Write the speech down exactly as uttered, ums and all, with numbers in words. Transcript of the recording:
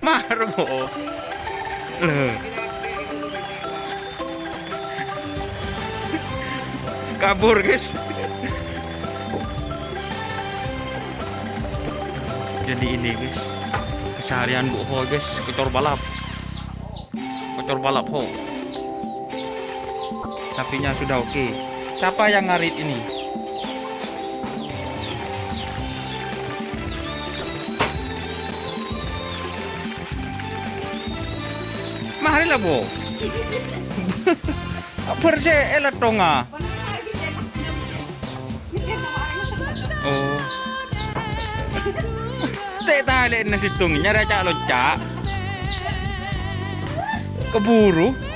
Mar, Bo. Lho. Kabur, guys. Jadi ini, guys, keseharian Bu Ho, guys, kocor balap. Kocor balap, Ho. Sapinya sudah oke. Siapa yang ngarit ini? Marilah, Bu. Bersih, eh, letonga. Oh. Tè talè'na sèttong nyarè ca'-lonca'. Keburu.